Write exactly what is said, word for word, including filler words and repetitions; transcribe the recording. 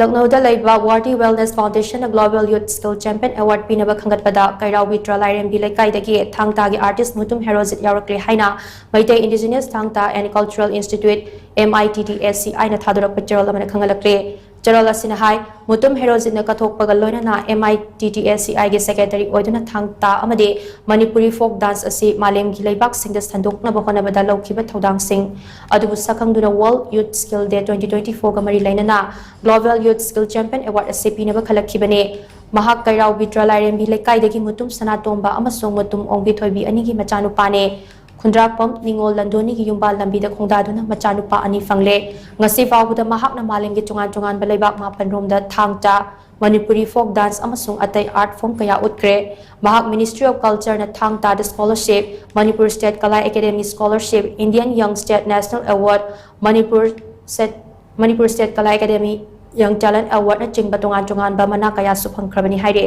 ꯂꯛꯅꯧꯗ ꯂꯩꯕ Worthy Wellness Foundation ꯅ Global Youth Skill Champion Award ꯄꯤꯅꯕ ꯈꯟꯒꯠꯄꯗ ꯀꯩꯔꯥꯎꯕꯤ ꯇ꯭ꯔꯥꯂꯥꯏꯔꯦꯝꯕꯤ ꯂꯩꯀꯥꯏꯗꯒꯤ ꯊꯥꯡ ꯇꯥꯒꯤ artist ꯃꯨꯇꯨꯝ ꯍꯦꯔꯣꯖꯤꯠ ꯌꯥꯎꯔꯛꯂꯦ ꯍꯥꯏꯅ Meitei Indigenous Thang Ta and Cultural Institute, M I T T S C I ꯅ ꯊꯥꯗꯣꯔꯛꯄ ꯆꯦꯔꯣꯜ ꯑꯃꯅ ꯈꯪꯍꯜꯂꯛꯂꯦ꯫ ꯆꯦꯔꯣꯜ ꯑꯁꯤꯅ ꯍꯥꯏ, ꯃꯨꯇꯨꯝ ꯍꯦꯔꯣꯖꯤꯠꯅ ꯀꯠꯊꯣꯛꯄꯒ ꯂꯣꯏꯅꯅ M I T T S C I ꯒꯤ secretary ꯑꯣꯏꯗꯨꯅ ꯊꯥꯡ ꯇꯥ ꯑꯃꯗꯤ ꯃꯅꯤꯄꯨꯔꯤ folk dance ꯑꯁꯤ ꯃꯥꯂꯦꯝꯒꯤ ꯂꯩꯕꯥꯛꯁꯤꯡꯗ ꯁꯟꯗꯣꯛꯅꯕ ꯍꯣꯠꯅꯕꯗ ꯂꯧꯈꯤꯕ ꯊꯧꯗꯥꯡꯁꯤꯡ ꯑꯗꯨꯕꯨ ꯁꯛꯈꯪꯗꯨꯅ World Youth Skill Day twenty twenty-four ꯒ ꯃꯔꯤ ꯂꯩꯅꯅ Global Youth Skill Champion Award ꯑꯁꯤ ꯄꯤꯅꯕ ꯈꯜꯂꯛꯈꯤꯕꯅꯤ꯫ ꯃꯍꯥꯛ ꯀꯩꯔꯥꯎꯕꯤ ꯇ꯭ꯔꯥꯂꯥꯏꯔꯦꯝꯕꯤ ꯂꯩꯀꯥꯏꯗꯒꯤ ꯃꯨꯇꯨꯝ ꯁꯅꯥꯇꯣꯝꯕ ꯑꯃꯁꯨꯡ ꯃꯨꯇꯨꯝ ꯑꯣꯡꯕꯤ ꯊꯣꯏꯕꯤ ꯑꯅꯤꯒꯤ ꯃꯆꯥꯅꯨꯄꯥꯅꯤ꯫ ꯈꯨꯟꯗ꯭ꯔꯥꯛꯄꯝ ꯅꯤꯉꯣꯜ ꯂꯟꯗꯣꯅꯤꯒꯤ ꯌꯨꯝꯕꯥꯜ ꯂꯝꯕꯤꯗ ꯈꯣꯡꯗꯥꯗꯨꯅ ꯃꯆꯥꯅꯨꯄꯥ ꯑꯅꯤ ꯐꯪꯂꯦ꯫ ꯉꯁꯤ ꯐꯥꯎꯕꯗ ꯃꯍꯥꯛꯅ ꯃꯥꯂꯦꯝꯒꯤ ꯇꯣꯉꯥꯟ ꯇꯣꯉꯥꯟꯕ ꯂꯩꯕꯥꯛ ꯃꯥꯄꯟ ꯔꯣꯝꯗ ꯊꯥꯡ ꯇꯥ, ꯃꯅꯤꯄꯨꯔꯤ folk dance ꯑꯃꯁꯨꯡ ꯑꯇꯩ art form ꯀꯌꯥ ꯎꯠꯈ꯭ꯔꯦ꯫ ꯃꯍꯥꯛ Ministry of Culture ꯅ ꯊꯥꯡ ꯇꯥꯗ scholarship, Manipur State Kala Academy scholarship, Indian Young State National Award, Manipur State, Manipur State Kala Academy Young Talent Award ꯅꯆꯤꯡꯕ ꯇꯣꯉꯥꯟ ꯇꯣꯉꯥꯟꯕ ꯃꯅꯥ ꯀꯌꯥꯁꯨ ꯐꯪꯈ꯭ꯔꯕꯅꯤ ꯍꯥꯏꯔꯤ꯫